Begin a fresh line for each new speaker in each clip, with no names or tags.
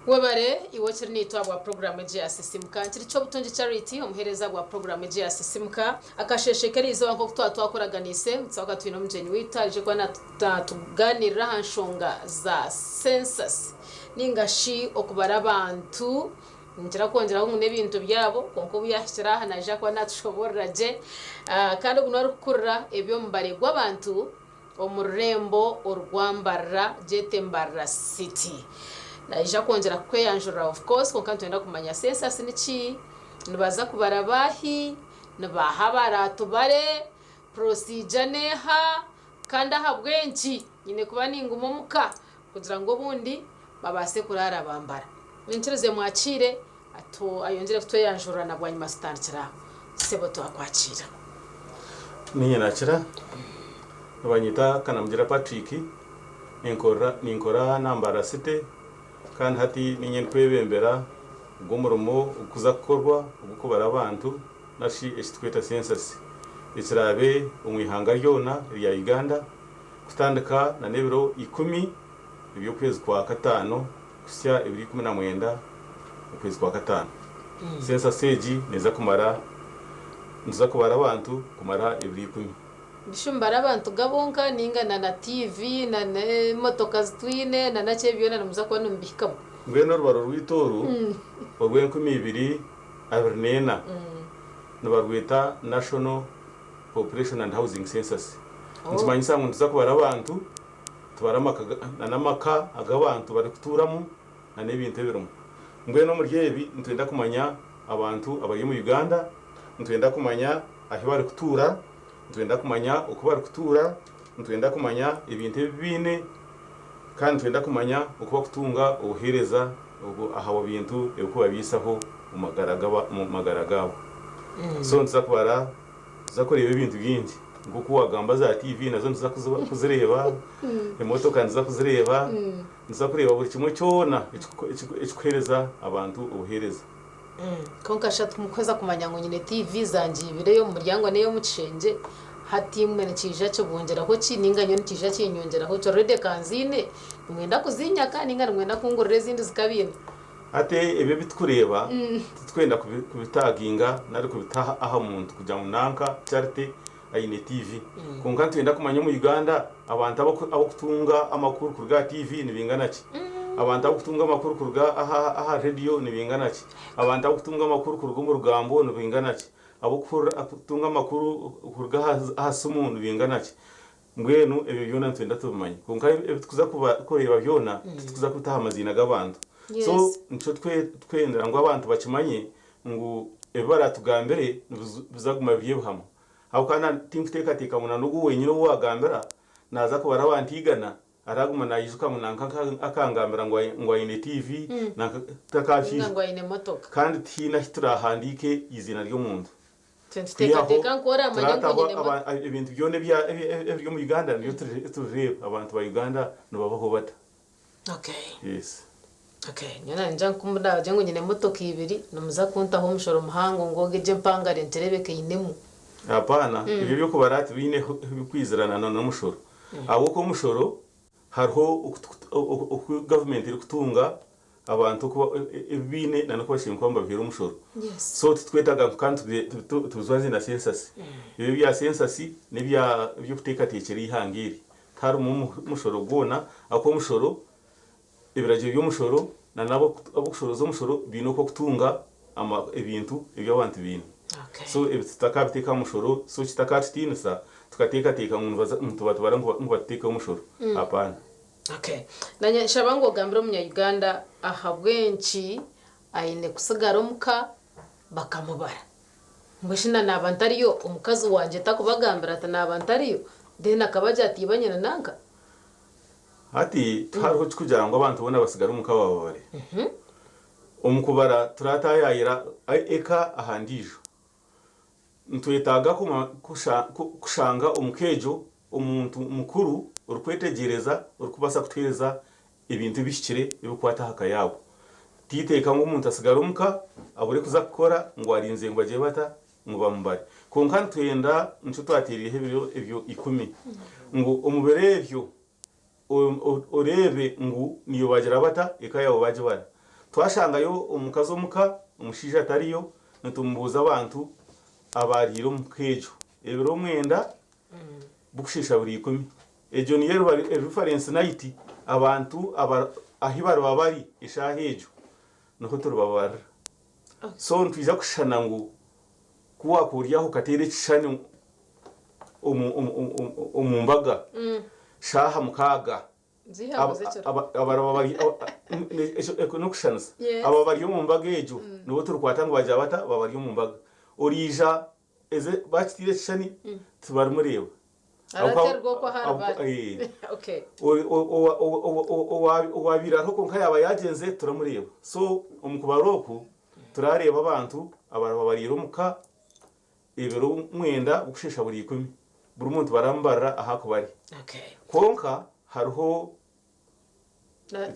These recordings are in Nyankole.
Webare iwe okiri naitwe ahabwa puroguraamu egi ya Sisimuka. Nkiri Kyobutungi Charity, omuheereza bwa puroguraamu egi ya Sisimuka. Akasheeshe k'eriizooba nk'oku twaba twakuraganiise, nituza kuba twine omugyenyi waitu aije kuba naatugaaniirira aha nshonga za census nainga shi okubara abantu. Ninkira kwongyeraho ngu n'ebintu byabo kwonka obu yaahikire aha naija kuba naatushoboorora gye. Kandi ogu niwe arikukurira eby'omubare gw'abantu omu rurembo orwa Mbarara, gyete Mbarara City. Naija kwongyera kukweyanjurira of course kwonka nitwenda kumanya census niki, nibaza kubara baahi, nibaaha abaraatubare, procedure n'eha, kandi ahabw'enki nyine kuba ninguma omuka kugira ngu obundi babaase kuraara bambara. Niinyikirize mwakiire ayongyere kutweyanjurira na bwanyima tutandikire aho. Sebo twakwakiira.
Niinye nakira. Nibanyeta Kanamugira Patrick, ninkora na Mbarara City kandi hati niinye ndikwebembera ogu omurimo ogurikuza kukorwa ogw'okubara abantu nari shi eki turikweta census ekiraabe omu ihanga ryona erya Uganda kutandika n'ebiro ikumi eby'okwezi kwa Kataano kuhitsya ebiro 19 okwezi kwa Kataano. Census egi neeza kumara, nituza kubara abantu kumara ebiro ikumi.
Bishu mubare abantu ga bonka ninga na na TV na n'emotoka zi twine na naki ebi byona nimuza kuba nimubihikamu?
Mbwenu orubaro rwaitu oru orw'enkumi ibiri abiri n'ena nibarweta National Population and Housing Census. Nikimanyisa ngu nituza kubara abantu, tubare amaka na n'amaka agu abantu barikutuuramu na n'ebintu ebirimu. Mbwenu omuri ebi nitwenda kumanya abantu abari omu Uganda, nitwenda kumanya ahu barikutuura, nitwenda kumanya oku barikutuura, nitwenda kumanya ebintu ebi baine, kandi nitwenda kumanya oku barikutunga obuheereza aha bintu ebirikubabiisaho omu magara gaabo. So nituza kubara, nituza kureeba ebintu bingi nk'oku waagamba za tiivi nazo nituza kuzireeba, emotoka nituza kuzireeba, nituza kureeba buri kimwe kyona ekirikuheereza abantu obuheereza.
Kwonka shi hati mukuheza kumanya ngu nyine TV zangye ibiri ey'omu muryango n'ey'omu kishengye, hati imwe nikiija kibongyeraho ki nainga nyowe nikiija kinyongyeraho ki? Already ka nziine, nimwenda kuziinyaka nainga nimwenda kungurira ezindi zikabaine?
Hati ebi ebi turikureeba titurikwenda kubitaginga nari kubita aha muntu kugira ngu nanka Charity aine TV. Kwonka nitwenda kumanya omu Uganda abantu abarikutunga amakuru kuruga aha TV nibingana ki? Abantu abarikutunga amakuru kuruga aha rediyo nibingana ki? Abantu abarikutunga amakuru kuruga omu rugambo nibingana ki? Abarikutunga amakuru kuruga aha simu nibingana ki? Mbwenu ebyo byona nitwenda tubimanye. Kwonka ebi turikuza kureeba byona titurikuza kubita aha maziina g'abantu. So nikyo turikwendera ngu abantu bakimanye ngu ebi baratugambire nibizaguma biri ebihama. Ahabw'okuba na tinkuteekateeka ngu na n'ogu wenyine ou waagambira naaza kubara abantu igana araaguma naijuka ngu nanka akangambira ngu aine tiivi nanka
Ninga
takakiijuka.
ngu aine motoka.
Kandi tihaine ahu turaahandiike eiziina ry'omuntu.
Itwe
Kwihaho
nituteekateeka ngu oramanya ngu
turaataho
nyine motoka.
ebintu byona ebiri omu Uganda nibyo turireeba abantu ba Uganda nibabaho bata.
Okay.
Yes.
Okay, nyowe nangye nku ndabagye ngu nyine emotoka ibiri nimuza kuntaho omushoro muhango ngu ogye empangare ngirebeke einemu.
Apaana, ebyo eby'okubara tibiine ahu birikwizirana n'omushoro. Ahabw'okuba omushoro hariho oku gavumenti erikutunga abantu ebi baine na n'oku bashemereire kuba nibabiheera omushoro. So titwetaaga ngu kandi tubijwanzye na sensasi. Ebyo ebya sensasi n'eby'okuteekateekyera eihanga eri. Tiharimu mushoro gwona ahabw'okuba omushoro Ebiragiro by'omushoro na n'abokushoroza omushoro baine oku bakutunga ebintu ebi abantu baine. So ebi tutakabiteeka aha mushoro so kitakatutiinisa tukateekateeka ngu nibatubara ngu batuteekeho omushoro. Hapana.
Okay. Nanye nshaba ngu ogambire omunya Uganda ahabw'enki aine kusigara omuka bakamubara. Mbwenu shi na naaba ntariyo omukazi wangye takubagambira ati naaba ntariyo then akabagira ati iba nyine nanka?
Hati tihariho kikugira ngu abantu boona batsigare omuka bababare. Omu kubara turataayaayira eka aha ndiijo. Nitwetaaga kushanga omu ka egyo omuntu mukuru orikwetegyereza orikubaasa kutuheereza ebintu ebihikire ebirikukwata aha ka yaabo. Titeeka ngu omuntu atsigare omuka abure kuza kukora ngu arinzire ngu bagire bata ngu bamubare. Kwonka nitwenda nikyo twateereireho ebiro ebyo ikumi ngu omu biro ebyo oreebe ngu niiwe baagira bata eka yaawe baagibara. Twashangayo omukazi omuka, omushaija atariyo, nitumubuuza abantu abaariire omuka egyo ebiro mwenda bukusheesha buri ikumi. Egyo niyo eriba reference night abantu ahi bariba bari eshaaha egyo niho turibabarira. So nitwija kushushana ngu ku waakuba ori aho okateera ekishushani omu mbaga shaaha mukaaga n'okushushanisa abo abari omu mbaga egyo nibo turikwata ngu bagira bata baba bari omu mbaga. Oriija bakiteire ekishushani tibarimureeba. Owabaire ariho kwonka yaaba yaagyenzire tituramureeba. So omu kubara oku turareeba abantu abaraba bariire omuka ebiro mwenda okusheesha buri ikumi. Buri muntu baramubarira ahu arikuba ari. Kwonka hariho.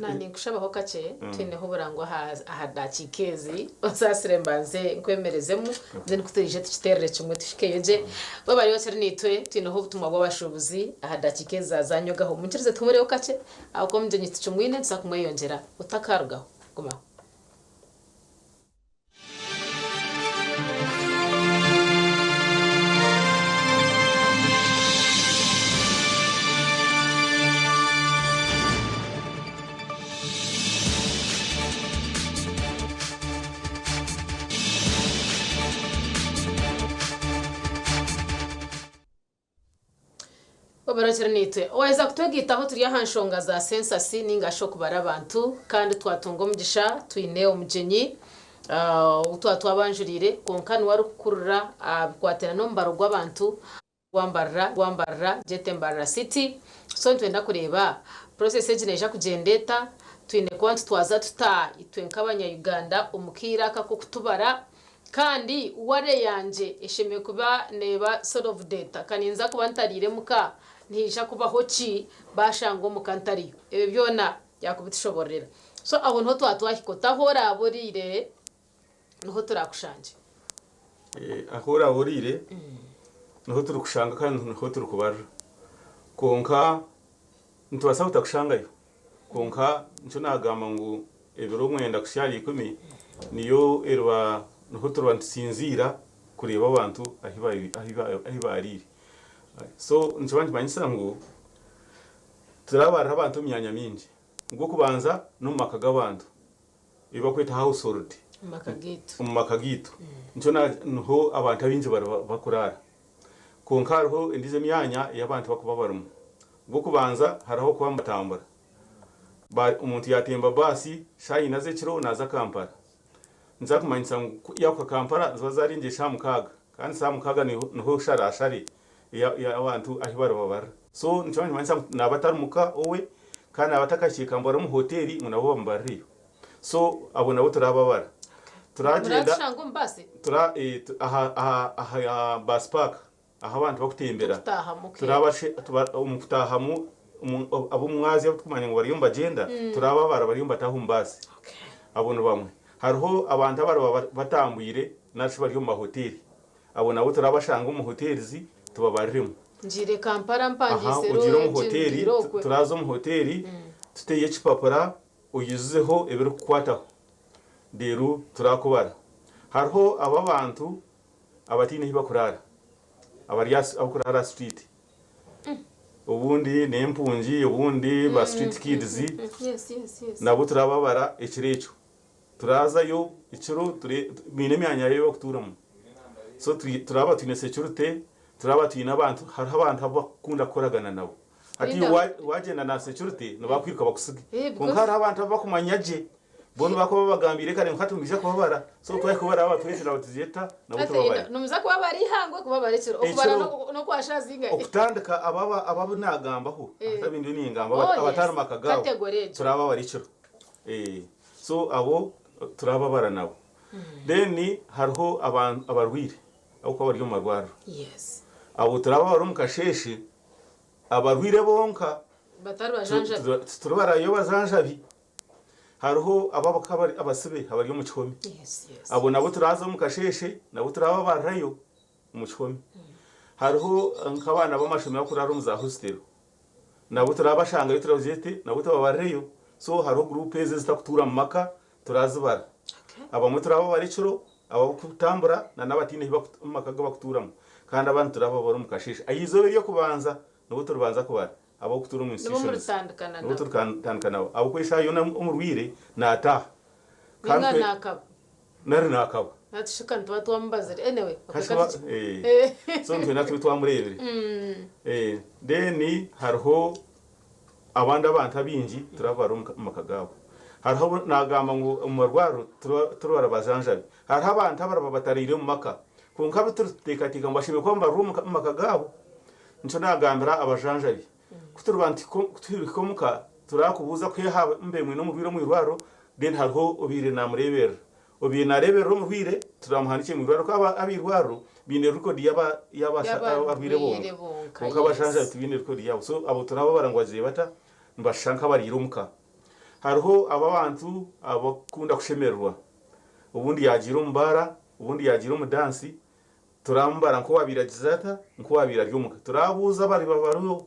Na ninkushabaho kakye twineho oburangwa aha dakiika ezi, onsaasire mbanze nkwemerezemu then ku turiije tukiteerere kimwe tuhikeyo gye. Waaba ori okiri naitwe, twineho obutumwa bw'abashuubuzi aha dakiika ezi zaazanyogaho. Munyikirize tuhumureho kakye ahabw'okuba omugyenyi tikimwine nituza kumweyongyera. Otakaarugaho, gumaho. Obarokire naitwe. Owaheza kutwegaitaho turi aha nshonga za sensasi ninga shi okubara abantu kandi twatunga omugisha twine omugyenyi ou twaba twabanjuriire kwonka niwe arikukurira aha bikwatiraine n'omubaro gw'abantu gwa Mbarara gwa Mbarara gyete Mbarara City. So nitwenda kureeba process egi neija kugyenda eta, twine kuba nitutwaza tuta itwe nk'abanya Uganda omu kaire aka ak'okutubara. Kandi ware yangye eshemereire kuba neeba sort of data ka ninza kuba ntariire muka nihaija kubaho ki bashanga omuka ntariyo ebyo byona yakubitushobororera so aho niho twaba twahika oti ahu oraabe oriire niho turakushangye.
Ahu oraabe oriire niho turikushanga kandi niho turikubarira kwonka nitubaasa kutakushangayo. Kwonka nikyo naagamba ngu ebiro mwenda kuhitsya ahari ikumi niyo eriba niho turiba nitusinziira kureeba abantu ahu baariire. So nikiba nikimanyisa ngu turabarira abantu omu myanya mingi. Ogw'okubanza n'omu maka g'abantu ebi barikweta household. Omu maka gaitu. Nikyo niho abantu abaingi bariba barikuraara. Kwonka hariho endiijo emyanya ei abantu barikuba barimu. Ogw'okubanza hariho okuba nibatambura. Omuntu yaatemba baasi shaaha ina z'ekiro naaza Kampala. Nikiza kumanyisa ngu ku yaakuhika Kampala niziba zaarengyera eshaaha mukaaga kandi shaaha mukaaga niho sharaashare y'abantu ahu bariba bari. So nikiba nikimanyisa ngu naaba atari muka owe kandi naaba atakahikire Kampala omu hoteeri ngu nabo bamubarireyo. So abo nabo turababara. Turagyenda
Muratushanga omu baasi?
tura eh, tu- aha aha aha bus park ahu abantu bakutembera.
Tukutahamu ke.
Turabashe tuba omu kutahamu omu ab'omumwazyo abu tukumanya ngu bariyo nibagyenda turababara bariyo nibataaha omu baasi.
Okay.
Abo ni bamwe. Hariho abantu abariba ba- batambwire nari shi bari omu mahoteri. Abo nabo turabashanga omu hotels tubabariremu.
Ngiire Kampala
Aha
mpangiise
ogiire omu
road
hoteri
ngiire okwe.
turaza omu hoteri tuteyo ekipapura Oijuzeho ebirikukukwataho, reero turakubara. Hariho abo abantu abataine ahu bakuraara, abari abakuraara aha street. Obundi n'empungi, obundi ba street kids, nabo turababara ekiro ekyo. Turazayo ekiro, baine emyanya yaabo ei bakutuuramu. So turaba twine security, turaba twine abantu, hariho abantu abu bakukunda kukoragana nabo. Hati
Linda.
iwe wagyenda na security nibakwirika bakusige.
Eh,
Kwonka
because
hariho abantu abakumanya gye bo nibakuba babagambiire kare ngu hati nimwija kubabara so twahika obu baraba batwetera batugyeta nabo
Hati
tubabare.
nimuza kubabara eihangwe kubabara ekiro okubara
Ekiro
n'okwa shaaha zingahi?
okutandika aba abu naagambaho
Eh.
hati abu ndiyo ningamba
Oh,
abatari
yes.
mu maka gaabo
Category egyo.
turababara ekiro. Eh, so abo turababara nabo. Then hariho abantu abarwaire abarikuba bari omu marwariro.
Yes.
Abo turababara omu kasheeshe Abarwaire bonka
Batari bajanjabi.
Tituribarayo bajanjabi. Hariho abo abakaba abasibe abari omu kihome.
Yes, yes.
Abo nabo turaza omu kasheeshe nabo turababarirayo omu kihome. Hariho nk'abaana b'amashomero abarikuraara omu za hositero. Nabo turabashangayo turagira tuti nabo tubabarireyo. So hariho guruupu ezi ezitakutuura mu maka. turazibara. Abamwe turababara ekiro, abakutambura na n'abataine ahi omu maka agu bakutuuramu. Kandi abandi turababara omu kasheeshe. Aha izooba ery'okubanza nibo turibanza kubara, abarikutuura omu
Nibo
institutions.
muritandika na
Nibo
nabo.
turikutandika nabo. Ahabw'okuba eshaaha yoona omurwaire naataaha.
Ninga
Kandi twe
naakaba.
nari naakaba.
Hati shi ka nituba twamubazire. Anyway, okwo
Kashuba,
ka tuki.
eh. So nitwenda tube twamureebire. Then hariho Abandi abantu abaingi turababara omu maka gaabo. Hariho obu naagamba ngu omu marwariro turabara bajanjabi. Hariho abantu abaraba bataraire omu maka kwonka abu turikuteekateeka ngu bashemereire kuba nibarara omu maka gaabo. Nikyo naagambira abajanjabi ku turiba nituhika omuka turakubuuza ku haaba mbaire mwine omurwaire omu irwariro then hariho obaire naamureeberera. Obaire naareeberera omurwaire turamuhandiikye omu irwariro ahabw'okuba ab'eirwariro baine record y'abarwaire bonka kwonka abajanjabi tibaine record yaabo. So abo turababara ngu bagiire bata? Nibashusha nk'abariire omuka. Hariho abo abantu abakukunda kushemererwa, obundi yaagiire omu baara, obundi yaagiire omu dansi, turamubara nk'owaabaire agize ata? Nk'owaabaire ari omuka. Turabuuza abariba bariho,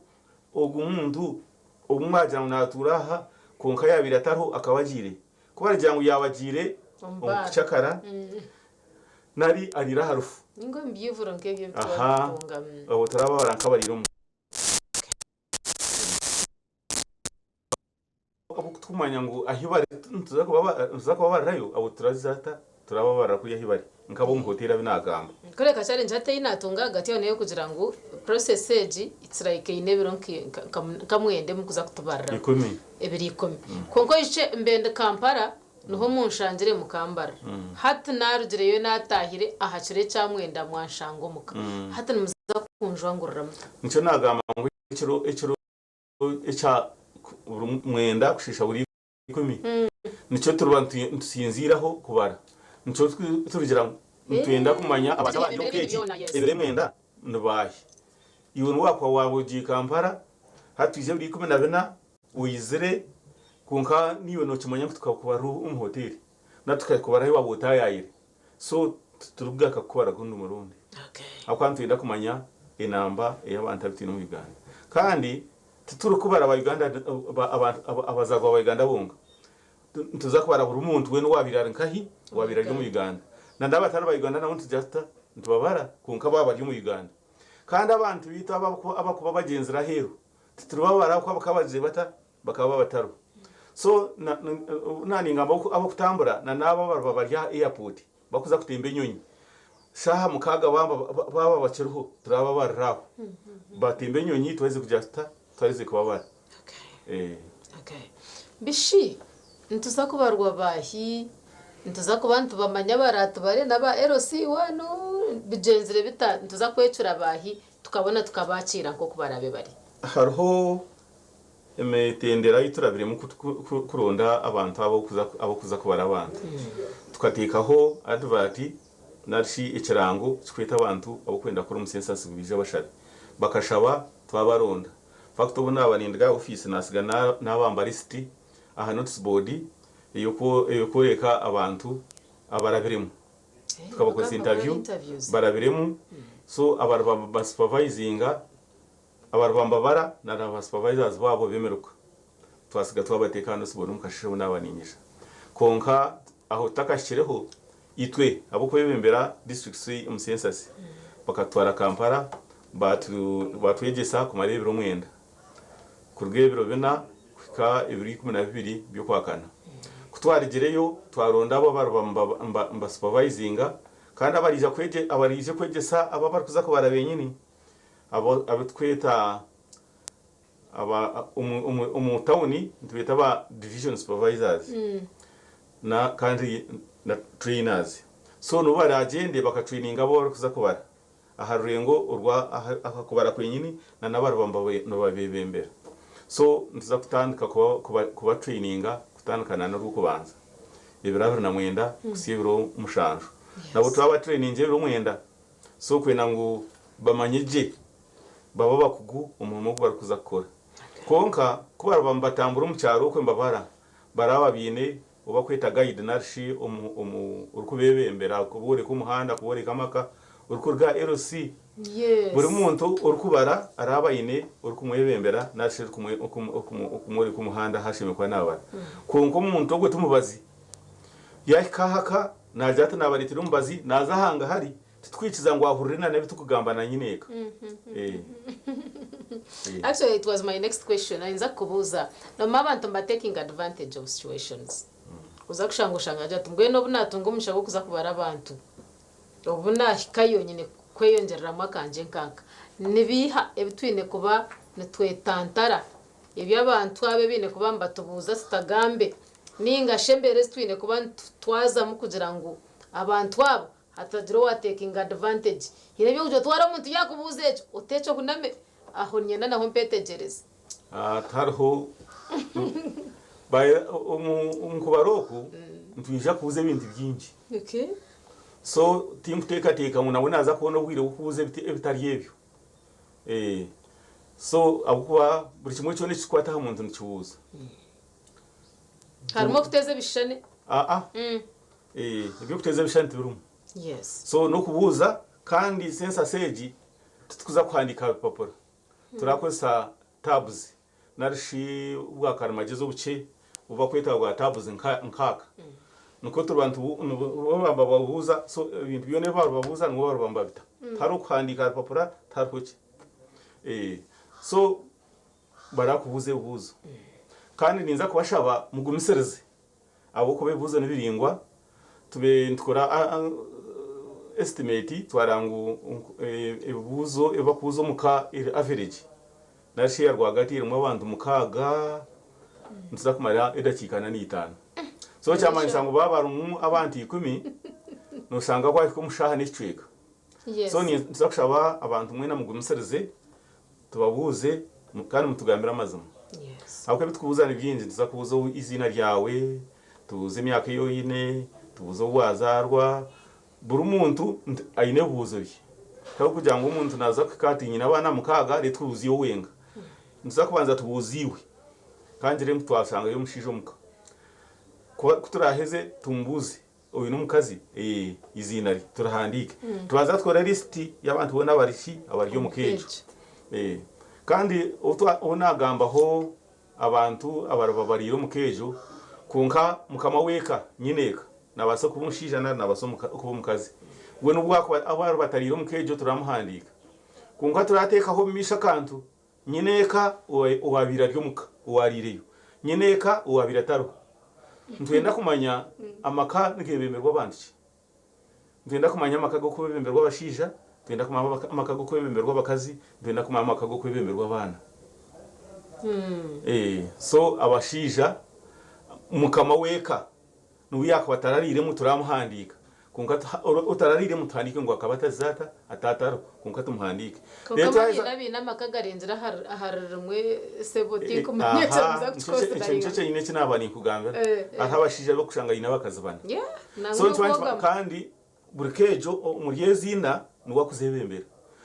ogu muntu obu mwagira ngu naatuura aha kwonka yaabaire atariho akaba agiire hi? Ku barigira ngu yaaba agiire
Omu
omu
baara.
kucakara nari ariire aha rufu.
Ninga omu byivuro nk'ebyo ebi tuba
Aha,
tutunga.
obwo turababara nk'abariire omu Ahabw'okutumanya ngu ahi bari nituza kubabarirayo, abo turaza ta turababarira kuriya ahi bari nk'ab'omu hoteeri abu naagamba.
Kureka challenge hati ei naatunga ahagati aho n'ey'okugira ngu process egi it's like eine ebiro nka mwenda ebi mukuza kutubariramu.
Ikumi.
Ebiro ikumi. Kwonka oishwe mbe ndi Kampala niho munshangire mukambarira. Hati naarugireyo naataahire aha kiro ekya mwenda mwanshanga omuka. Hati nimuza kunjwangurira muta?
Nikyo naagamba ngu ekiro ekiro ekya buri mwenda kushiisha buri ikumi nikyo turiba nitusinziiraho kubara. Nikyo turigira ngu nitwenda kumanya abantu abari omu keegi ebiro emwenda ni baahi. Iwe nobu waakuba waaba ogiire Kampala hati twija ebiro 14 oizire kwonka naiwe nookimanya ngu tukakubarira omu hoteeri nari tukakubara ahu waaba otaayaayire. So titurikugaruka kukubara gundi murundi ahabw'okuba nitwenda kumanya enamba ey'abantu abu twine omu Uganda. Kandi titurikubara ba Uganda abazaarwa ba Uganda bonka, nituza kubara buri muntu weena owaabaire ari nkahi, owaabaire ari omu Uganda. Na n'abatari ba Uganda nabo nitugira tuta? Nitubabara kwonka baaba bari omu Uganda. Kandi abantu baitu abakuba bagyenzire aheeru tituribabara ahabw'okuba bakaba bagiire bata? Bakaba batariho. So na ningamba abokutambura na naabo abariba bari aha airport bakuza kutemba enyonyi shaaha mukaaga baaba bakiriho turababarira aho batemba enyonyi twaherize kugira tuta twaherize kubabara.
Bishi nituza kubarwa baahi? Nituza kuba nitubamanya abaraatubare n'aba LC one? Bigyenzire bita? Nituza kwecura baahi tukabona tukabaakiira nk'oku baraabe bari?
Hariho Emitendera ei turabiremu kuronda abantu ab'okuza kubara abantu, tukateekaho advert nari shi ekirango kirikweta abantu abarikwenda kukora omu census ngu baije bashabe. Bakashaba twabaronda. In fact obu naaba ninduga aha ofiisi naatsiga naabamba lisiti aha notice board ey'okworeka abantu abarabiremu. Tukabakozesa interview barabiremu so abariba nibasupervisinga Abariba nibabara na na ba supervisors baabo b'emiruka twatsiga twabateeka aha notice board omu kasheeshe obu naaba niinyija. Kwonka aho tutakahikireho, itwe ab'okwebembera districts omu census bakatutwara Kampala baatwegyesa kumara ebiro mwenda, kuruga ebiro bina kuhika ebiro 12 by'Okwakana. Ku twarigireyo twaronda abo abariba nibasupervisinga kandi abaraije kwegyesa abo abarikuza kubara benyini. Abo abu tukweta aba omu tawuni nitubeeta aba division supervisors na kandi na trainers. So nibo baragyende bakatraininga abu barikuza kubara aha rurengo orwa aha kubara kwenyini na n'abariba nibabebembera. So nituza kutandika kubatraininga kutandika na n'orwokubanza ebiro 29 kuhitsya ebiro 7. Nabo twabatrainingira ebiro 9 So okwenda ngu bamanye gye babe abakugu omu murimo ogu barikuza kukora. Kwonka ku bariba nibatambura omu kyaro okwe nibabara, baraba baine ou barikweta guide nari shi orikubeebembera kubooreka omuhanda, kubooreka amaka, orikuruga aha LC. Buri muntu orikubara araba aine orikumwebembera nari shi orikumworeka omuhanda ahu ashemereire kuba naabara. Kwonka omuntu ogwo ti mubazi. Yahika aha ka naagira ati naabareetera omubazi naaza hangahari titwikiza ngu ahurire na n'ebi turikugamba na nyineeka. Eh. Eh.
Actually it was my next question nayinza kukubuuza noomanya abantu niba taking advantage of situations oza kushanga oshanga naagira ati mbwenu obu naatunga omugisha gw'okuza kubara abantu obu naahikayo nyine kweyongyereramu akangye nkanka. Nibiiha ebi twine kuba nitwetantara ebi abantu abo ebi baine kuba nibatubuuza tutagambe nainga shi embeera ezi twine kuba nitutwazamu kugira ngu abantu abo hatagira owa takinga advantage. Haine eby'okugira oti wareeba omuntu yaakubuuza ekyo, oteekye ohuname aho niinyenda naho mpeetegyereze.
Tihariho omu kubara oku nitwija kubuuza ebintu bingi so tinkuteekateeka ngu nawe naaza kubona obwire bw'okubuuza ebitari ebyo. So ahabw'okuba buri kimwe kyona ekirikukwata aha muntu nikibuuza.
Harimu okuteeza ebishushani?
Aa, eby'okuteeza ebishushani tibirimu. So n'okubuuza kandi census egi titukuza kuhandiika aha bipapura. Turakozesa tabs nari shi bwa karimagyezi obukye obu barikweta bwa tabs nkaaka. Nikwo turiba nibo nibabuuza so ebintu byona ebi baribabuuza nibo bariba nibabita. Tihariho kuhandiika aha rupapura tihariho ki. So barakubuuza ebibuuzo. Kandi ninza kubashaba mugumisirize ahabw'okuba ebibuuzo nibiraingwa tube nitukora estimate twareeba ngu ebibuuzo ebi barikubuuza omu ka eri average nari shi eya rwagati erimu abantu mukaaga nituza kumara edakiika ana n'eitaano. So kyamanyisa ngu baaba barimu abantu ikumi noshanga kwahika omu shaaha n'ekicweka. So nituza kushaba abantu mwena mugumisirize Tubabuuze kandi mutugambire amazima. Ahabw'okuba ebi turikubuuza ni bingi. Nituza kubuuza eiziina ryawe, tubuuze emyaka ei oine, tubuuze obu waazaarwa. Buri muntu aine ebibuuzo bye. Tihariho kugira ngu omuntu naaza kuhika ati nyine abaana mukaaga reero tubuuze iwe wenka. Nituza kubanza tubuuze iwe. Ka ngire ngu twashangayo omushaija omuka. Ku turaaheze tumubuuze. Oyu n'omukazi? Ee, eiziina rye turihandiike. Tubanza tukora lisiti y'abantu boona abari ki? Abari omu ka egyo. Ee, kandi obu naagambaho abantu abariba bariire omu ka egyo, kwonka mukama w'eka, nyineeka, naabaasa kuba omushaija nari naabaasa kuba omukazi. We n'obu waakuba abu ariba atariire omu ka egyo turamuhandiika. Kwonka turateekaho omu maisho akantu, Nyineeka owaabaire ari omuka owaariireyo, nyineeka owaabaire atariho. Nitwenda kumanya amaka nigeebemberwa bantu ki? Nitwenda kumanya amaka g'okwebemberwa abashaija, nitwenda kumanya amaka g'okwebemberwa abakazi, nitwenda kumanya amaka g'okwebemberwa abaana. So abashaija, mukama w'eka N'obu yaakuba atarariiremu turamuhandiika, kwonka otarariiremu tuhandiike ngu akaba atazize ata, ata atariho, kwonka tumuhandiike.
Kwonka
Reero
manya
twaheza
abaine amaka agarengire ahari rimwe sebo tinkumanya
Aha,
ekyo
nikyo ekyo nikyo
kuconsideringa.
kyenyine eki naaba ninkugambira.
Eh, eh.
Hariho abashaija ab'okushanga baine abakazi bana.
Yeah, nangwa
So nikiba nikiba
n'okwogama.
kandi buri ka egyo omuri ezi ina niwe akuzebembera.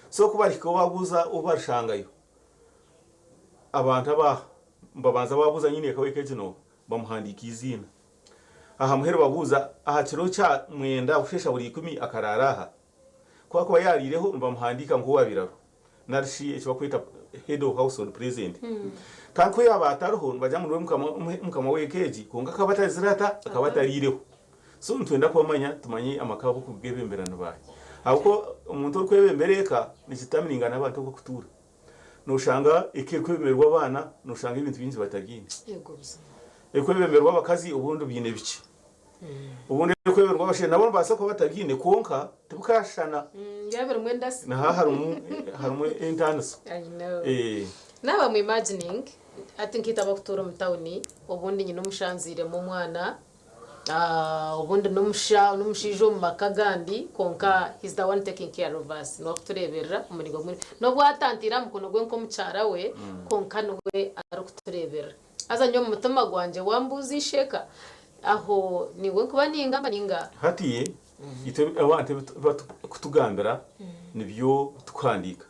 So ku barihika obabuuza ou barishangayo, abantu aba nibabanza babuuza nyineeka w'eka egi n'oha? Bamuhandiika eiziina. Aha muheru babuuza, aha kiro kya mwenda kusheesha buri ikumi akaraara aha? Ku akuba yaariireho nibamuhandiika nk'owaabaire ariho nari shi eki barikweta head of household present. Kandi ku yaaba atariho nibagira ngu niwe mukama w'eka egi kwonka akaba atazire ata? Akaba atariireho. So nitwenda kubamanya tumanye amaka abu kugeebembera ni baahi. Ahabw'okuba omuntu orikwebembera eka nikitamiringa n'abantu abu arikutuura. Noshanga eka erikwebemberwa abaana, noshanga ebintu bingi batabiine. Erikwebemberwa abakazi obundi baine bikye. Obundi erikwebemberwa abashaija nabo nibabaasa kuba batabiine kwonka tibikashushana. Niha harimu harimu entaaniso.
Naaba am imagining hati nkaitwe abarikutuura omu tawuni obundi nyine omushanziiremu omwana Obundi n'omushaija omu maka agandi kwonka he is the one taking care of us, niwe arikutureeberera omu muringo gumwe. N'obu atantaire aha mukono gwe nk'omukyara we, kwonka niwe arikutureeberera. Haza nyowe omu mutima gwangye wambuuza isheka, aho niiwe nkuba ningamba ninga?
Hati itwe abantu ebi barikutugambira nibyo turikuhandiika.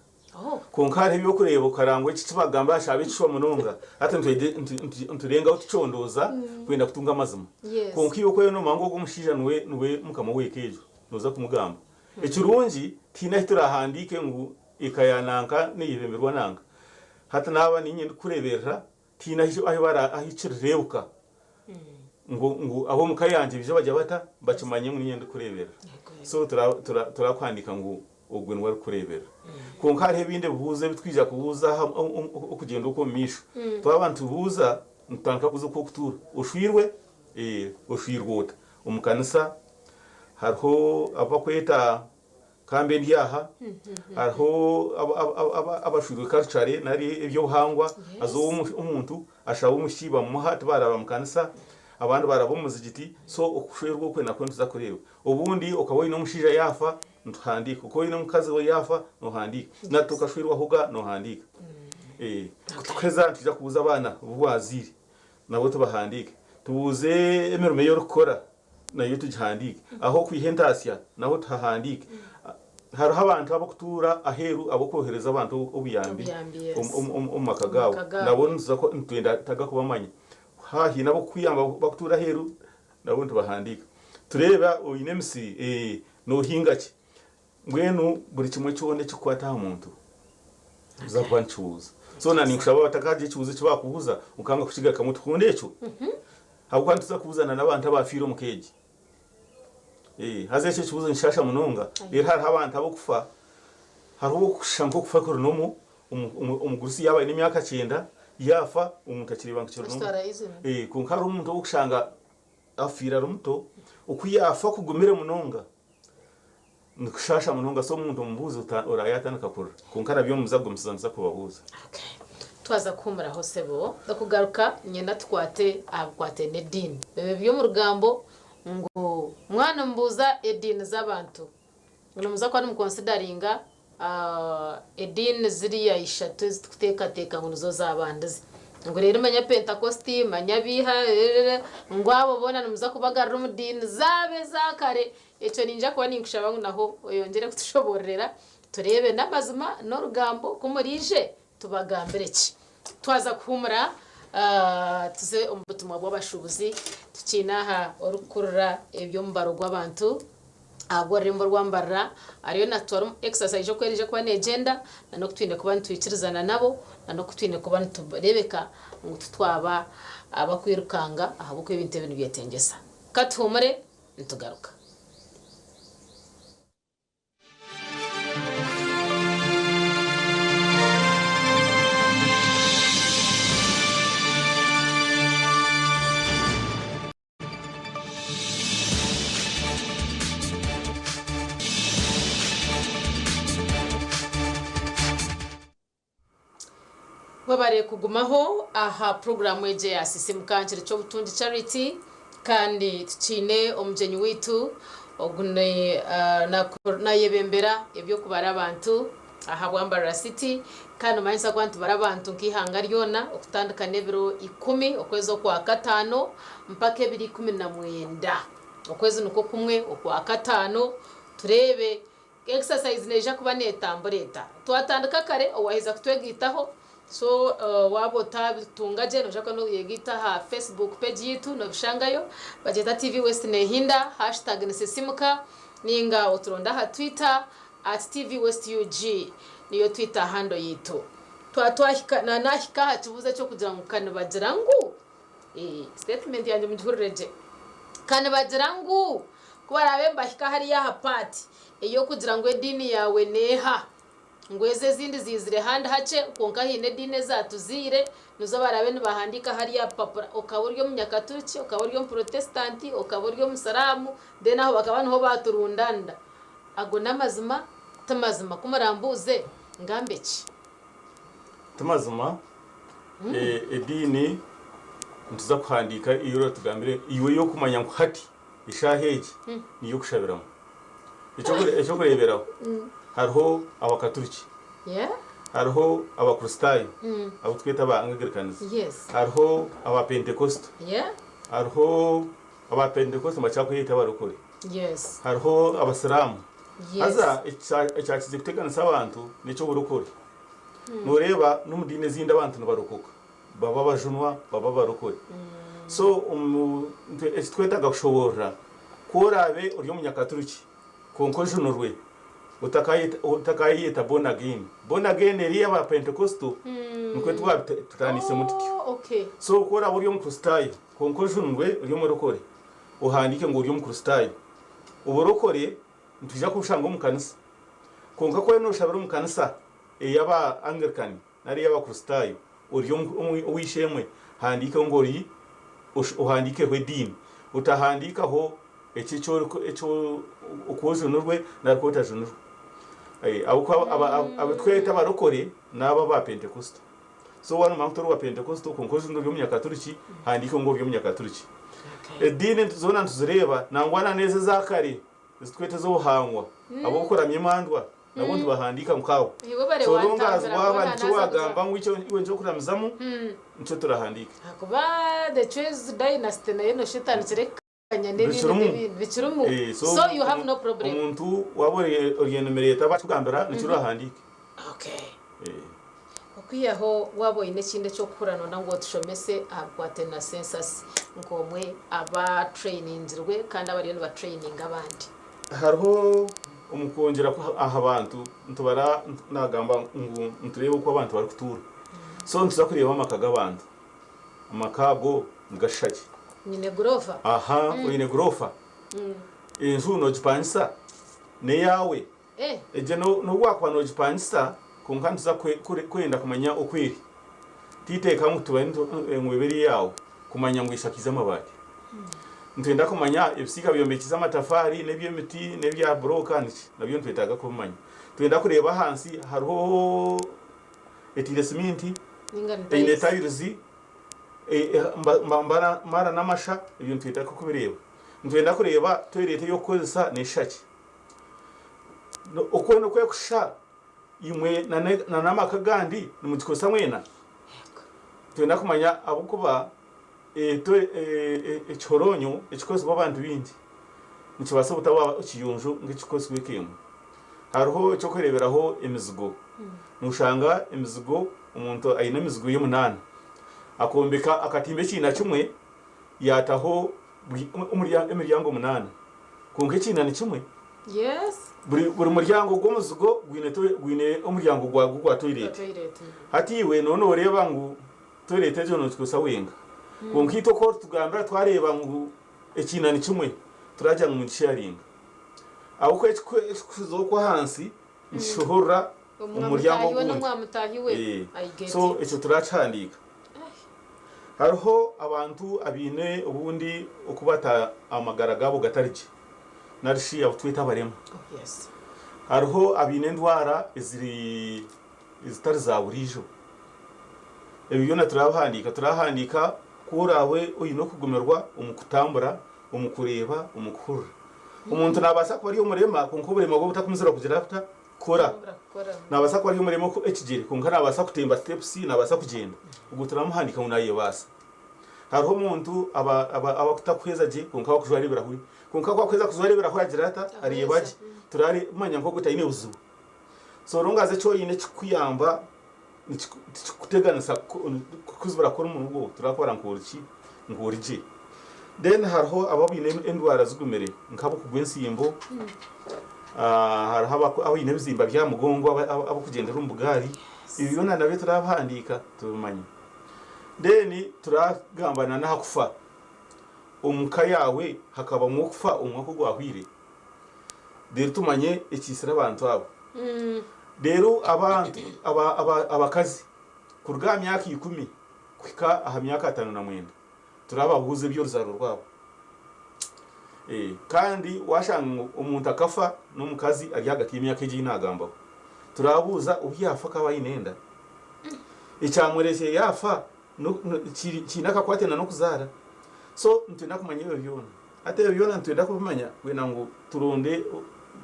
Kwonka hariho eby'okureeba okareba ngu eki ekibagamba kyaba ekishwa munonga hati niturengaho tucondooza kwenda kutunga amazima. Kwonka iwe ku oriyo noomanya ngu ogu omushaija niwe mukama w'eka egyo, nooza kumugamba. Ekirungi tihaine ahu turaahandiike ngu eka ya nanka neeyebemberwa nanka. Hati naaba niinye ndikukureeberera, tihaine ahu kirireebuka. Ngu ngu ab'omu ka yangye baije bagye bata? Bakimanye ngu niinye ndikureeberera. So tura tura turakuhandiika ngu ogwe niwe arikukureeberera. Kwonka hariho ebindi ebibuuzo ebi twija kubuuza aha okugyenda okw'omu maisho. Twaba nitubuuza, nitutandika kubuuza oku orikutuura. Oshwirwe? Ee. Oshwirwe ota? Omu kanisa hariho abu barikweta Kambe ndi aha, hariho abashwirwe culturally nari eby'obuhangwa, haza omuntu ashaba omwishiki bamumuha tibaraba mu kanisa, abandi baraba omu muzigiti, so okushwerwa okwe nakwo nituza kureeba. Obundi okaba oine omushaija yaafa nituhandiika, okaba oine omukazi we yaafa nohandiika, nari tokashwerwaho ga nohandiika. Ku tukuheza nitwija kubuuza abaana abu wazaire nabo tubahandiike, tubuuze emirimo ei orikukora. Nayo tugihandiike. Ah'okwiha entaasya naho tuhahandiike. Hariho abantu ab'okutuura aheeru ab'okwohereza abantu obuyambi omu maka gaabo. Nabo nitwenda taga kubamanya. Haaba haine ab'okukuyamba bakutuura aheeru nabo nitubahandiika. Tureebe oine emisiri? Ee. Noohinga ki? Mbwenu buri kimwe kyona ekirikukwata aha muntu nikiza kuba nikibuuza. So na ninkushaba batakagira ekibuuzo eki baakubuuza okanga kukigarukamu tukunde ekyo. Ahabw'okuba nituza kubuuzana n'abantu abaafiire omu ka egi. Haza ekyo ekibuuzo nikishaasha munonga. Reero hariho abantu ab'okufa, hariho ow'okushusha nk'okufa kuri nomo, omugurusi yaaba aine emyaka kyenda yaafa omuntu akireeba ngu kiri nomo. Kwonka hariho omuntu ow'okushanga afiire ari muto, oku yaafa kugumire munonga. Nikushaasha munonga so omuntu omubuuze oraabe yatandika kurira kwonka nabyo nimuza kugumisiriza nituza kubabuuza.
Okay. Twaza kuhumuraho sebo. Okugaruka niinyenda tukwate aha bikwataine n'ediini. Ebyo by'omu rugambo ngu mwana nimubuuza ediini z'abantu ngu nimuza kuba nimukonsidaringa Ediini ziriya ishatu ezi turikuteekateeka ngu nizo zaabandize. Ngu reero manya Pentakositi, manya abiiha, ngu abo boona nimuza kubagarura omu diini zaabo eza kare. Ekyo niinyija kuba ninkushaba ngu naho oyongyere kutushoboororera tureebe n'amazima n'orugambo ku muraije tubagambire ki. Twaza kuhuumura tuze omu butumwa bw'abashuubuzi tukiine aha orikukurira eby'omubaro gw'abantu. Ahabw'orurembo rwa Mbarara ariyo natutwara omu exercise oku eriija kuba negyenda na n'oku twine kuba nitwikirizana nabo na n'oku twine kuba nitureebeka ngu titwaba abakwirukanga ahabw'okuba ebintu ebi nibyetengyesa. Ka tuhuumure nitugaruka. Webare kugumaho aha puroguraamu egi eya Sisimuka Nkiri Ky'obutungi Charity kandi tukiine omugyenyi waitu ogu nayebembera eby'okubara abantu aha Bwambarara City kandi nomanyisa kuba nitubara abantu nk'eihanga ryona okutandika n'ebiro ikumi okwezi okwa kataano mpaka ebiro 19 okwezi nikwo kumwe okwa kataano tureebe exercise neija kuba netambura eta. Twatandika kare owaheza kutwegaitaho so waaba otabitunga gye noija kuba noyegaita aha Facebook page yaitu nobishangayo bagyeta TV West Nehinda hashtag ni Sisimuka ninga oturonde aha Twitter At TV West UG niyo Twitter handle yaitu. Twaba twahika na nahika aha kibuuzo eky'okugira ngu ka nibagira ngu eh, statement yangye mugihurire gye. Ka nibagira ngu ku baraabe nibahika hariya aha part ey'okugira ngu ediini yaawe neeha, ngu ezo ezindi ziizire handi hakye kwonka haine ediini ezaatuziire nizo baraabe nibahandiika hariya aha bupapura. Okaba ori omunyakaturiki, okaba ori omuprotesitanti, okaba ori omusiraamu, then aho bakaba niho baaturundaanira. Ago n'amazima? Ti mazima. Ku murambuuze, ngambe ki?
Ti mazima. Ediini nituza kuhandiika ei oratugambire iwe ey'okumanya ngu hati eshaaha egi niyo y'okushabiramu. Eky'okureeberaho, hariho Abakaturiki, hariho Abakristaayo abu turikweta aba Anglicans, hariho Abapentekosito, hariho Abapentekosito nibakira kweyeta abarokore.
Yes.
Hariho abasiraamu.
Yes.
Haza ekyakize kuteganisa abantu n'eky'oburokore. Nooreeba n'omu diini ezindi abantu nibarokoka, baba abajunwa, baba abarokore. So omu eki twetaaga kushoboorora, ku oraabe ori omunyakaturiki kwonka ojunirwe, Otakayeyeta born again. Born again eri ey'aba Pentecostal nikwo twabitaanisemu tutyo.
Oh, okay.
So ku oraabe ori Omukristaayo kwonka ojunirwe ori omurokore, ohandiike ngu ori Omukristaayo. Oburokore nitwija kubushanga omu kanisa. Kwonka ku oriyo nooshabira omu kanisa ey'aba Anglican nari ey'Abakristaayo, ori ow'eishe-emwe, handiikaho ngu ori, ohandiikeho ediini. Otahandiikaho ekyo eki ori, eki oku ojunirwe nari ku otajunirwe. Ahabw'okuba abu tweta abarokore n'abo aba Pentekosito. So waaba noomanya ngu tori owa Pentekosito kwonka ojunirwe ori Omunyakaturiki, handiikaho ngu ori Omunyakaturiki. Ediini zoona nituzireeba, nangwa na n'ezo eza kare ezi tweta ez'obuhangwa, ab'okuramya emandwa nabo nitubahandiika nk'abo.
Iwe bare
So long as
wantambira
waaba
mbona
nikyo
naaza
waagamba
kuza.
ngu iwe nikyo okuramizamu, nikyo turahandiike.
Ahakuba the Chwezi dynasty nayo noshusha etandikire kukanya n'ebindi
Bikirimu.
n'ebindi bikirimu.
Eh, so
So you have no problem.
omuntu waaba ori enumerate aba akikugambira nikyo orahandiike.
Okay.
Eh.
Okwihaho waaba oine ekindi eky'okuhurira nooyenda ngu otushomese aha bikwatiraine na census nk'omwe aba trainingirwe kandi abariyo niba traininga abandi.
Hariho omu kwongyera aha bantu nitubara nagamba ngu nitureeba oku abantu barikutuura. So nituza kureeba amaka g'abantu. Amaka ago nigashusha ki?
Nyine guroofa.
Aha, oine guroofa? Enju noogipangisa? N'eyaawe? Egyo n'obu waakuba noogipangisa, kwonka nituza kwenda kumanya oku eri. Titeeka ngu tube ngu ebe eri eyaawe kumanya ngu eshakiize amabaati. Nitwenda kumanya ebisiika byombekiise amatafaari n'eby'emiti n'ebya burooka niki, nabyo nitwetaaga kubimanya. Nitwenda kureeba ahansi hariho etaire siminti, eine tayirizi, mara n'amasha, ebyo nitwetaaga kubireeba. Nitwenda kureeba toyireti ey'okukozesa neeshusha ki. Okwenda okwekusha imwe n'amaka agandi nimugikozesa mwena? Nitwenda kumanya ahabw'okuba ekihoronyo ekikozesibwa abantu baingi nikibaasa obutaba kiyonjo nk'ekikozesibwa eka emwe. Hariho eky'okureeberaho emizigo, noshanga emizigo omuntu aine emizigo ye munaana, akombeka akatimba ekiina kimwe yaataho emiryango munaana. Kwonka ekiina ni kimwe.
Yes.
Buri buri muryango gw'omuzigo gwine toi- gwine omuryango gwagwo gwa
Gwa
toilet.
toilet.
Hati iwe nooba nooreeba ngu toilet egyo noogikozesa wenka. Kwonka itwe oku oritugambira twareeba ngu ekiina ni kimwe, turagira ngu nitukisharinga. Ahabw'okuba ekikuza okwo ahansi nikishohorora omu
Omwa
muryango
mutaahi we
ogundi.
n'omwa mutaahi we.
Eh,
I get
So
it.
ekyo turakihandiika. Hariho abantu abaine obundi oku bata amagara gaabo gatari gye nari shi abu tweta abarema. Hariho abaine endwara eziri ezitari za buriijo. Ebyo byona turabihandiika. Turahandiika ku oraabe oine okugumirwa omu kutambura, omu kureeba, omu kuhurira. Omuntu naabaasa kuba ari omurema kwonka oburema bwe butakumuzibira kugira buta? Kukora. Naabaasa kuba ari omurema ekigyere kwonka naabaasa kutemba sitepusi, naabaasa kugyenda. Ogwo turamuhandiika ngu naayebaasa. Hariho omuntu abakutakuhweza gye kwonka abakujwara ebirahuri. Kwonka ku akuheza kujwara ebirahuri agira ata? Areeba gye. Turamanya ngu ogwo taine buzibu. So long as eki oine kikukuyamba tikikuteganisa kukuzibira kukora omurimo ogwo, turakubara nka ori ki? Nka ori gye. Then hariho abo abaine endwara zigumire nk'abokugwa ensimbo, hariho abaine ebizimba by'aha mugongo abarikugyendera omu bugaari, ebyo byona nabyo turabihandiika tubimanye. Then turagamba na n'aha kufa, omu ka yaawe hakabamu okufa omwaka ogwahweire, reero tumanye ekiitsire abantu abo. Reero abantu abakazi kuruga aha myaka ikumi kuhika aha myaka 59 turababuuza eby'oruzaaro rwabo. Kandi waashanga ngu omuntu akafa n'omukazi ari ahagati y'emyaka egi ei naagambaho, turabuuza obu yaafa akaba aine enda? Ekyamureetsire yaafa kiine akakwate n'okuzaara? So nitwenda kumanya ebyo byona. Hati ebyo byona nitwenda kubimanya kwenda ngu turonde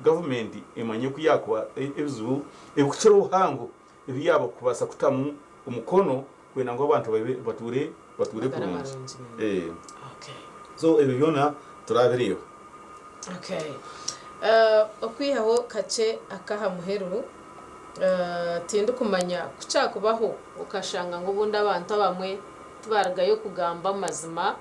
gavumenti emanye oku yaakuba ebizibu ebikukira obuhango ebi yaaba kubaasa kutamu omukono kwenda ngu abantu babe batuure batuure
Amagara
kurungi.
marungi.
Eh,
Okay.
so ebyo byona turabireeba.
Okay. Okwihaho kakye ak'aha muheru, tindikumanya ku kyakubaho okashanga ngu obundi abantu abamwe tibarugayo kugamba amazima,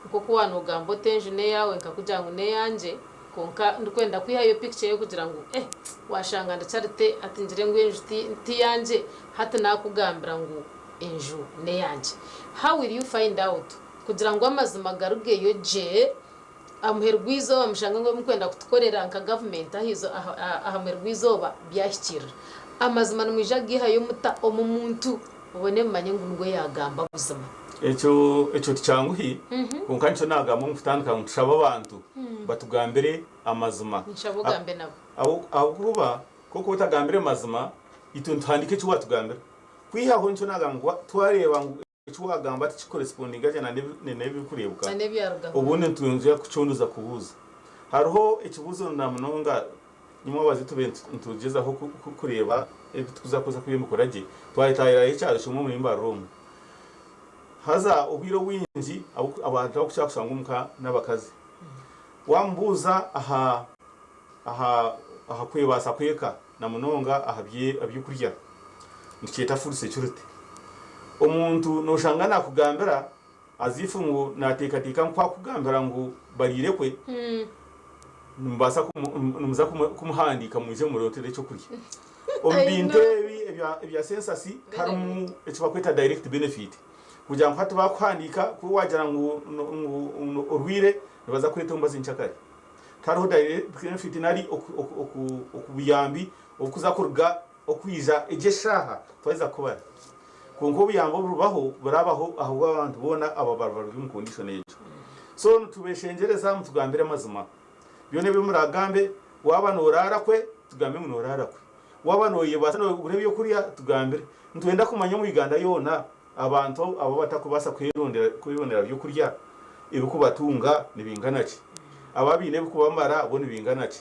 nk'oku waaba noogamba oti enju n'eyaawe nkakugira ngu n'eyangye. Kwonka ndikwenda kwihayo picture y'okugira ngu eh washanga ndi Charity hati ngire ngu enju ti tiyangye hati nakugambira ngu enju n'eyangye. How will you find out kugira ngu amazima garugeyo gye aha muheru gw'eizooba mushange ngu ebi murikwenda kutukorera nka gavumenti aha muheru gw'eizooba byahikirira. Amazima nimwija kugaihayo muta omu muntu mubone mumanye ngu nigwe yaagamba buzima?
Ekyo ekyo tikyanguhi kwonka nikyo naagamba omu kutandika ngu tushabe abantu batugambire amazima.
Ninshaba ogambe nabo.
Ahabw'okuba ku orikuba otagambire mazima, itwe nituhandiika eki waatugambira. Kwihaho nikyo naagamba ngu twareeba ngu Eki waagamba tikikuresipondinga gye n'ebirikureebeka, obundi nitwija kucunduza kubuuza. Hariho ekibuuzo na munonga nyimwe tube nitugyezaho kureeba ebi turikuza kukozesa kuba emikura gye, twayetahirirayo ekyaro kimwe omuri Mbarara omu. Haza obwire obwingi abantu abarikukira kushangwa omuka n'abakazi. Waamubuuza aha aha kwebaasa kw'eka na munonga aha by'okurya, nitukyeta food security. Omuntu noshanga nakugambira as if ngu nateekateeka ngu ku akukugambira ngu bariire kwe, nimubaasa nimuza kumuhandiika mwije mumureetere ekyokurya. Omu bintu ebi ebya census tiharimu eki barikweta direct benefit. Kugira ngu hati baakuhandiika ku waagira ngu orwaire nibaza kukweta omubazi nkyakare. Tihariho direct benefit nari obuyambi oburikuza kuruga okwija egyo eshaaha twaheza kukubara. Kwonka obuyambi oburibaho burabaho ahabw'abantu boona abo abariba bari omu condition egyo. So nitubeshengyereza mutugambire amazima. Byona ebi muragambe, waaba noraara kwe tugambe ngu noraara kwe. Waaba noyebaasa nogura ebyokurya tugambire. Nitwenda kumanya omu Uganda yoona abantu abu abatakubaasa kwebonera byokurya ebikubatunga nibingana ki? Abo abaine ebikubamara bo nibingana ki?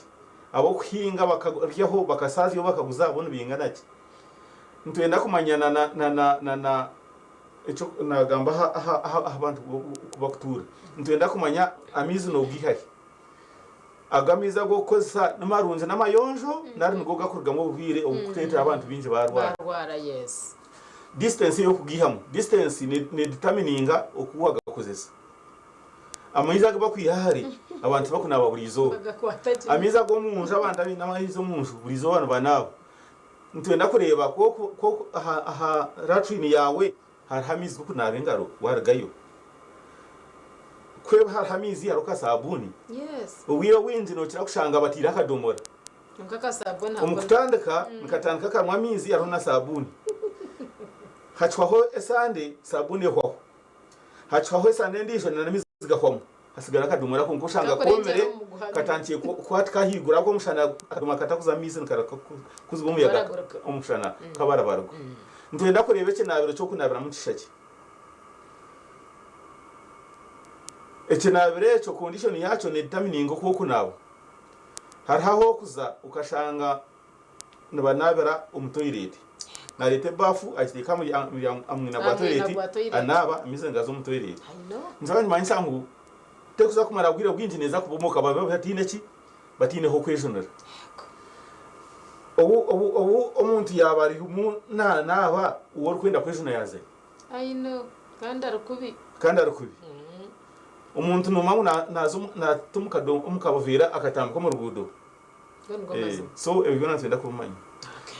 Ab'okuhinga bakaryaho bakasaazyaho bakaguza bo nibingana ki? Nitwenda kumanya na na na na na ekyo nagamba aha aha aha ahu abantu oku bakutuura. Nitwenda kumanya amaizi noogaiha hi? Ago amaizi ag'okukozesa nimarungi n'amayonjo nari nigo gakurugamu oburwaire obukuteetera abantu baingi baarwara?
Baarwara yes.
Distance ey'okugaihamu, distance ne determininga oku wagakozesa. Amaizi agu bakwiha hare abantu tibakunaaba buri izooba. Amaizi ag'omunju abantu abaine amaizi omunju buri izooba nibanaaba. Nitwenda kureeba ku oku aha latrine yaawe hariho amaizi g'okunaaba engaro warugayo. Ku hariho amaizi hariho ka saabuuni. Obwire obwingi nokira kushanga bataire akadomora. Omu kutandika nikatandika karimu amaizi hariho na saabuuni. Hacwaho esande saabuuni ehwaho. Hacwaho esande endiijo na n'amaizi gahwamu hasigara akadomora konka oshanga koomire katandikire kuba tikahaiguru ahabw'okuba omushana akadomora katakuza amaizi nikareka kuziba omuyaga omushana kabarabarwa. Nitwenda kureeba ekinaabiro ky'okunaabiramu nikishusha ki. Ekinaabiro ekyo condition yaakyo nedetermininga oku orikunaaba. Hariho ahu orikuza okashanga nibanaabira omu toilet. Nareeta ebaafu agiteeka aha mwina gwa toilet anaaba amaizi nigaza omu toilet. Nikyo nikimanyisa ngu terikuza kumara bwire bwingi neeza kubomoka babe bataine ki? Bataine h'okwejunira. Obu omuntu yaaba arimu nanaaba ou orikwenda kwejuna yaazayo. Kandi ari kubi. Omuntu noomanya ngu naaza naata omu kabuveera akatambika omu ruguudo. So ebyo byona nitwenda kubimanya.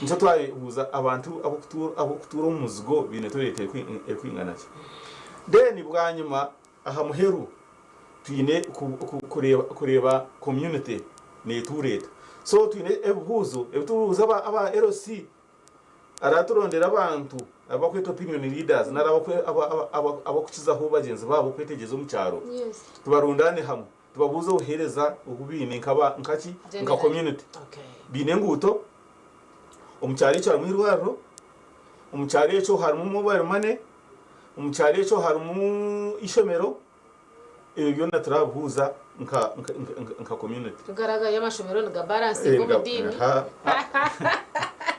Nikyo twabuuza abantu ab'okutuura omu muzigo baine toilet erikwingana ki. Then bwanyima aha muheru twine kureeba community neetuura eta. So twine ebibuuzo ebi turikubuuza aba LC Araturondera abantu abakwetwa opinion leaders nari abakukizaho bagyenzi baabo kwetegyereza omu kyaro, tubarundaane hamwe tubabuuze obuheereza obu baine nkaki nka community. Baine enguuto, omu kyaro ekyo harimu eirwariro, omu kyaro ekyo harimu mobile money, omu kyaro ekyo harimu eishomero, Ebyo byona turabihuuza nka nka community.
Tugaragayo amashomero niga balancinga omu diini.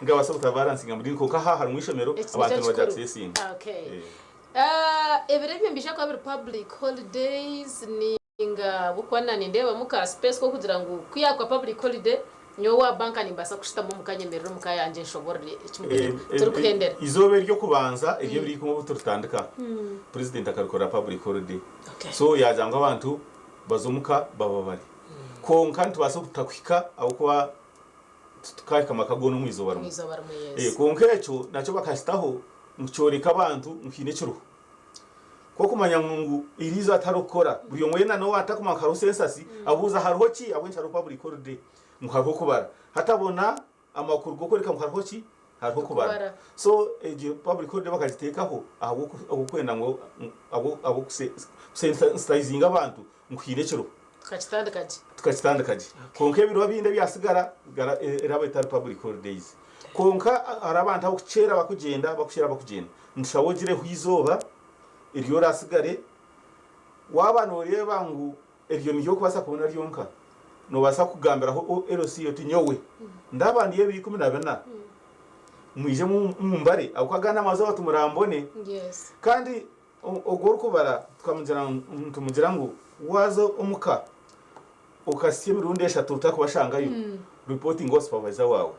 Nigabaasa obutabalancinga omu diini kwonka aha harimu eishomero abantu nibari accessinga.
Okay. Ebiro ebyo nibiija kuba biri public holidays ninga ahabw'okuba nanindeebamu ka space k'okugira ngu ku yaakuba public holiday Nyowe owa banka nimbaasa kushutama omu ka nyemerere omu ka yangye nshoborore eki turikuhendera.
Eizooba ery'okubanza ery'ebiro ikumi obu turitandika, Purezidenti akarikora public holiday. So yaagira ngu abantu baze omuka bababare. Kwonka nitubaasa kutakuhika ahabw'okuba titukahika amaka goona omu izooba rimwe. Kwonka ekyo nakyo bakakitaho ngu kyoreke abantu ngu haine ekiriho. Kw'okumanya ngu eri izooba tihariho kukora, buri omwe weena n'owaatakumanya ngu hariho sensasi abuuza hariho ki? Ahabw'enki hariho public holiday? Ngu hariho okubara. Hati abona amakuru g'okworeka ngu hariho ki? Hariho okubara. So egyo public holiday bakagiteekaho ahabw'okwenda ngu ahabw'okusensitayizinga abantu ngu haine ekiriho.
Tukakitandika gye.
Tukakitandika gye. Kwonka ebiro ebindi ebyatsigara eraba etari public holidays. Kwonka hariho abantu abakukyera bakugyenda bakukyera bakugyenda. Nitushaba ogireho eizooba eri oratsigare. Waaba nooreeba ngu eryo niryo orikubaasa kubona ryonka, noobaasa kugambiraho LC oti nyowe ndaba ndi ebiro 14 mwije mumbare ahabw'okuba agandi amazooba timurambone. Kandi Ogwo orikubara tukamugira nitumugira ngu waaza omuka okasya emirundi eshatu otarikubashangayo, reportinga owa supervisor waawe.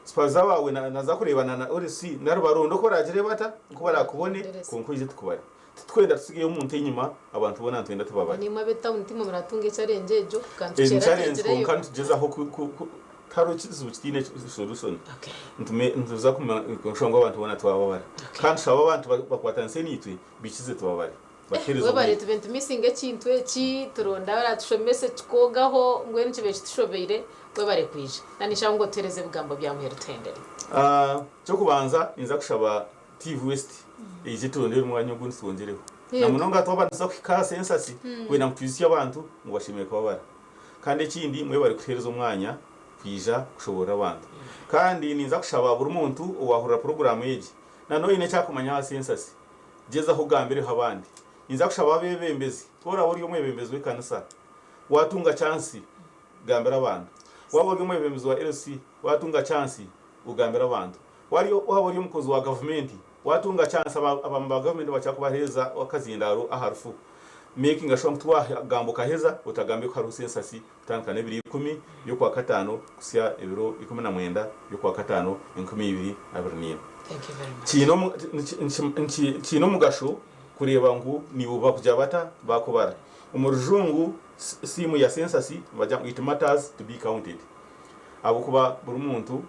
Supervisor waawe naza kureebana na RC nari baronde oku baraagire bata, oku baraakubone kwonka oije tukubare. Titurikwenda tutsigeyo omuntu enyima, abantu boona nitwenda tubabare.
Naimwe ab'etawuni timwe muratunga echallenge egyo,
Egi ni challenge kwonka nitugyezaho ku tihariho kizibu kitaine solution. Nituza kumanya ngu abantu boona twababara. Kandi tushabe abantu bakwatanise naitwe bikize tubabare.
Batuhereze Webare obwire. tube nitumisinga ekintu eki turonde abaratushomese kikoogaho mbwenu kibe kitushobeire webare kwija na ninshaba ngu otuhereze ebigambo bya muheru tuhendere.
Ekyokubanza ninza kushaba TV West eije eturondere omwanya ogundi twongyereho. Na munonga twaba nituza kuhika aha sensasi kwenda ngu twijutsye abantu ngu bashemereire kubabara. Kandi ekindi mwebare kutuheereza omwanya kwija kushoboorora abantu. Kandi ninza kushaba buri muntu owaahurira puroguraamu egi na n'oine eki arikumanya aha sensasi, gyezaho ogambireho abandi. Ninza kushaba abeebembezi, ku oraabe ori omwebembezi w'ekanisa, waatunga chansi gambira abantu. Waaba ori omwebembezi wa LC, waatunga chansi ogambire abantu. Waaba ori omukozi wa gavumenti, Watunga chance abamwe ba government nibakira kubaheereza akazindaaro aha rufu. Makinga sure ngu tiwagamba okaheza otagambire ku hariho census kutandika n'ebiro ikumi by'okwakataano kuhitsya ebiro 19 by'okwakataano 2024. Kiine omugasho kureeba ngu naiwe bakugira bata bakubara. Omu rujungu siimu ya census nibagira ngu it matters to be counted ahabw'okuba buri muntu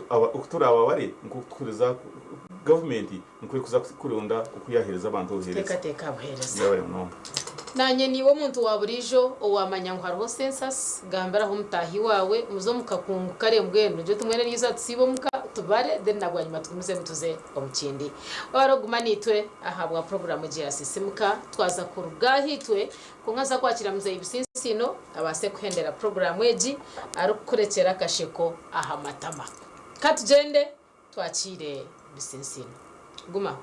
Oku turaababare nikwo tukuhuriza gavumenti nikwo erikuza kuronda oku yaaheereza abantu obuheereza.
Teekateeka aha buheereza.
Mwebare munonga.
Naanye niiwe omuntu wa buriijo owaamanya ngu hariho census, gambiraho mutaahi waawe muze omu kakungu kare mbwenu nigyo tumwene eryo izooba tusiibe omuka tubare then na bwanyima tugumizemu tuze omu kindi. Wabare okuguma naitwe ahabwa puroguraamu egi ya Sisimuka. Twaza kuruga aha itwe Kwonka nza kwakira Muzeeyi Businsiino abaase kuhendera puroguraamu egi arikukurekyera akasheko aha matama. Ka tugyende twakiire Businsiino. Gumaho.